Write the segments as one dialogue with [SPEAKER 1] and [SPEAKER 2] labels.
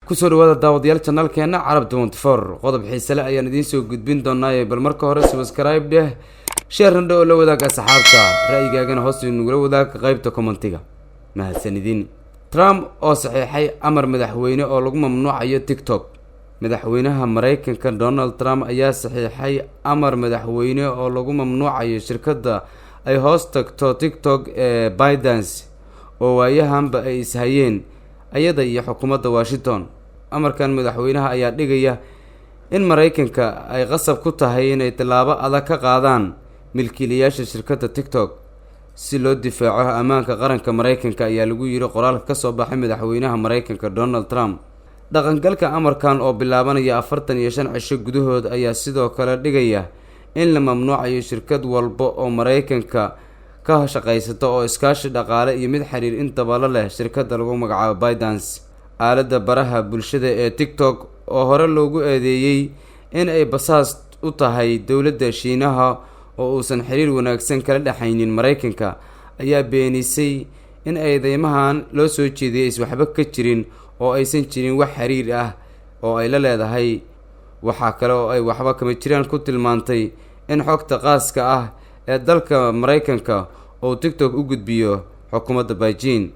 [SPEAKER 1] Kusoo dhawaada, daawadayaal, channelkeena Carab 24. Qodob xiisale ayaan idiin soo gudbin doonaaye, bal marka hore subscribe dheh, share dhe oo la wadaag asxaabta, ra'yigaagana hoos nagula wadaag qeybta commentiga. Mahadsanidin. Trump oo saxiixay amar madaxweyne oo lagu mamnuucayo TikTok. Madaxweynaha Mareykanka Donald Trump ayaa saxiixay amar madaxweyne oo lagu mamnuucayo shirkadda ay hoos tagto TikTok ee ByteDance, oo waayahanba ay ishayeen ayada iyo xukuumadda Washington. Amarkan madaxweynaha ayaa dhigaya in Mareykanka ay qasab ku tahay inay tallaabo adag ka qaadaan milkiilayaasha shirkadda TikTok si loo difaaco ammaanka qaranka Mareykanka, ayaa lagu yiri qoraalka kasoo baxay madaxweynaha Mareykanka Donald Trump. Dhaqangalka amarkan oo bilaabanaya 45 cisho gudahood ayaa sidoo kale dhigaya in la mamnuucayo shirkad walba oo Mareykanka ka shaqaysata oo iskaashi dhaqaale iyo mid xiriir intaba la leh shirkadda lagu magacaabo ByteDance. Aaladda baraha bulshada ee TikTok, oo hore loogu eedeeyey in ay basaas u tahay dowladda Shiinaha oo uusan xiriir wanaagsan kala dhexaynin Mareykanka, ayaa beenisay in eedeymahan loo soo jeediyay is waxba ka jirin oo aysan jirin wax xiriir ah oo ay la leedahay. Waxaa kale oo ay waxba kama jiraan ku tilmaantay in xogta qaaska ah ee dalka Mareykanka uu TikTok u gudbiyo xukuumadda Beijing.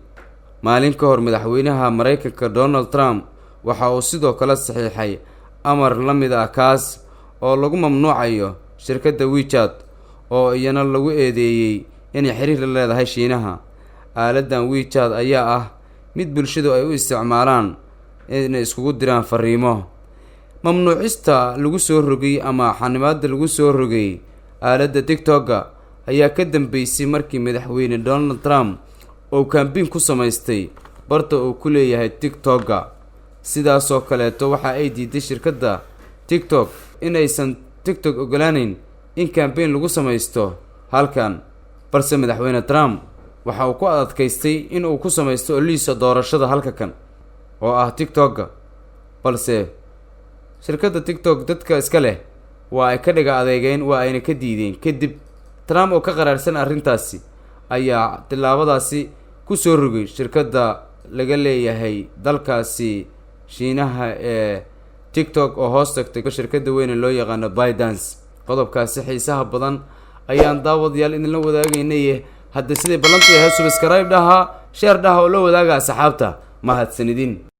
[SPEAKER 1] Maalin ka hor, madaxweynaha Mareykanka Donald Trump waxa uu sidoo kale saxiixay amar la mid ah kaas oo lagu mamnuucayo shirkadda WeChat, oo iyana lagu eedeeyey inay xiriir la leedahay Shiinaha. Aaladdan WeChat ayaa ah mid bulshadu ay u isticmaalaan inay iskugu diraan fariimo. Mamnuucista lagu soo rogay ama xanibaada lagu soo rogay aaladda TikTok-a ayaa ka dambeysay markii madaxweyne Donald Trump uu campaign ku samaystay barta uu ku leeyahay TikTok-a. Sidaasoo kaleeto waxa ay diiday shirkadda TikTok inaysan TikTok ogolaaneyn in campaign lagu samaysto halkan, balse madaxweyne Trump waxa uu ku adkaystay in uu ku samaysto ololihiisa doorashada halka kan oo ah TikTok-a. Balse shirkadda TikTok dadka iska leh waa ay ka dhiga adeegeen, waa ayna ka diideen. Kadib Trump oo ka qaraarsan arrintaasi ayaa tillaabadaasi ku soo rogay shirkadda laga leeyahay dalkaasi Shiinaha ee TikTok, oo hoos tagtay shirkadda weyne loo yaqaano ByteDance. Qodobkaasi xiisaha badan ayaan, daawadayaal, idinla wadaagaynaye. Hadda siday ballantu yahay, subscribe dhaha, share dhaha oo la wadaaga asxaabta. Mahadsanidin.